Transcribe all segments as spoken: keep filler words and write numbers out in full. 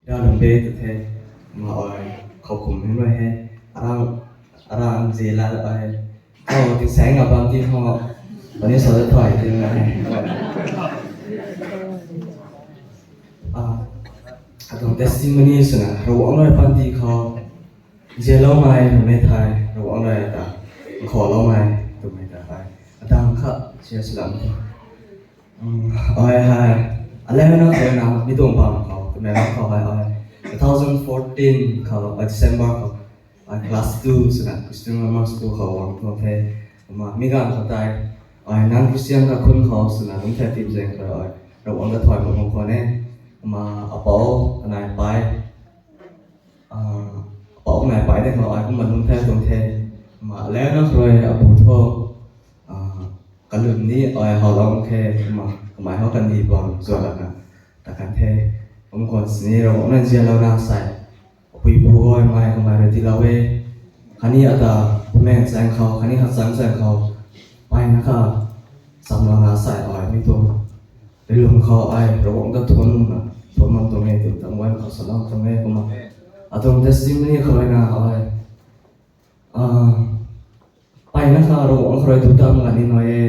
Ya lum be tu the, ma ai, kau kum hing roi he, arang, arang zie la ai, kau ti sang a bam ti ho, bani sa de thai ti na he. Ah, adong testimony suna, Rawang roi panti kau, zie lau mai, me thai, Rawang roi ta, kau lau mai, tu mai ta thai, adang ka, sia silam tu. Mm, ai hai, aleu na kau na, mi dong bam kau, tu me kau ai ai, two thousand fourteen kau, ai December kau, ai class two suna, Christian Grammar School kau wang tuang the, ma, mi gan kau tai, ai non-Christian ka kun kau suna, lung the tip zeng kau ai, Rawang da thai ma kau ne, ma, apau, anai pai, Ah, apau nai pai de kau ai kum ma lung the tung the. Ma, aleu na kau roi apu tho. Ah, kalun ni ai hau lau khe, ma, kamai hau kan di bam zua la na. Ta kan the. Kum kon sini Rawang na zie lau na sai. Apui pu ai mai kamai roi di lau e. Kani ata, meng chang kau, kani ha chang chang kau. Pai na ka, sam lau na sai ai mi tu. Rilum kau ai, Rawang da tuan na, tuan man tuang e, tu tam wan kau salam tuang e, kuma. Adong testimony kau ai na ai. Ah, pai na ka Rawang kau roi tu tam ga ni nui e,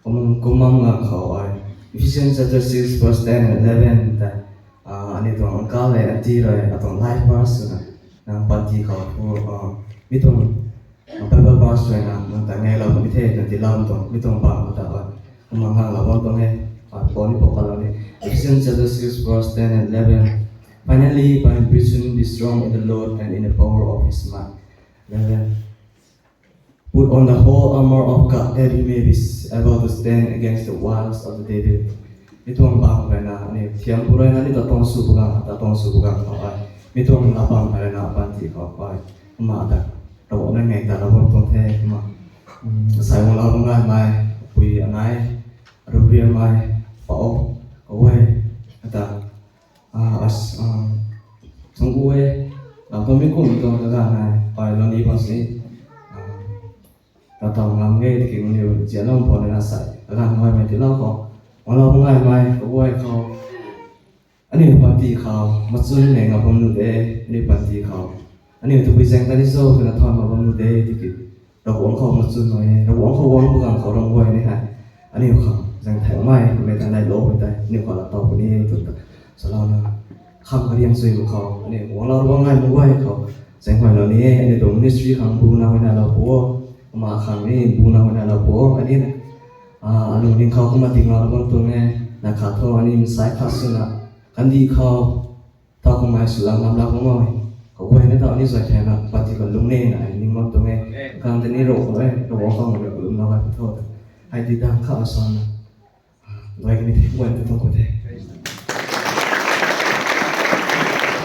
kum, kum mam ga kau ai. Ephesians chapter six verse ten and eleven ta. Ah, ani tuang uncle le aunty roi, atuang life verse na. Nang panti kau pu, ah, mi tuang Bible verse roi na, nang ta ngai lau mi the, nang ti lam tuang, mi tuang bam ta ba. Kuma ngang lau bam tuang e, ah, pau ni pau pa lau ni. Ephesians chapter six verse ten and eleven. Finally, by preaching, be strong in the Lord and in the power of his might. Eleven. Put on the whole armor of God that you may be s-, able to stand against the wiles of the devil. Mi tuang bam roi na, ni thiam pu roi na, ni ta tuang su bu gang, ta tuang su bu gang kau ai. Mi tuang la bam roi na, panti kau ai. Kuma ta, Rawang na ngai ta la bam tuang the, kuma. Mm, sai wang la bam ngai mai, pui anai, aru ria mai, pau, kau ai, ta. Ah, as, ah, tunggu e, lam tau mi kum tau ka ga nai, pai lau ni bam si. Ah, ka tau ngam ge, ki ngu ni zie lau pau ne na sai, ka ga ngai mai ti lau kau. Wang lau ngai mai, kau ai kau. Ani panti kau, machun ne nga bam nu de, ani panti kau. Ani tu bui zeng ta ni so, tu na thon ma bam nu de, ti ki. Rawang kau machun nui, Rawang kau wang bu gang kau ram guai ni hai. Ani kau zeng thai mai, me ta nai lo me tai, ani kau la tau bu ni tu ta. Salam na. Kham ka riang sui bu kau, ani wang la wang ngai bu guai kau. Zeng huai lo ni, ani tu ministry khang bu na huai na lau pu. Ma khang ni bu na huai na lau pu. Ani, ah, anu ning kau kuma ting la bam tu ne, na kha tho ani misai kha su na. Kandi kau, tau kumai su lam lam la bam mai. Kau guai ne tau ni zai thai na, panti kau lung ne na, ning bam tu ne. Amen. Kang te ni ro ko e, ro wang kau ne ko lum la gai pu tho. Hai di dang kha sa na. Dai ni ti guai te tong ko te.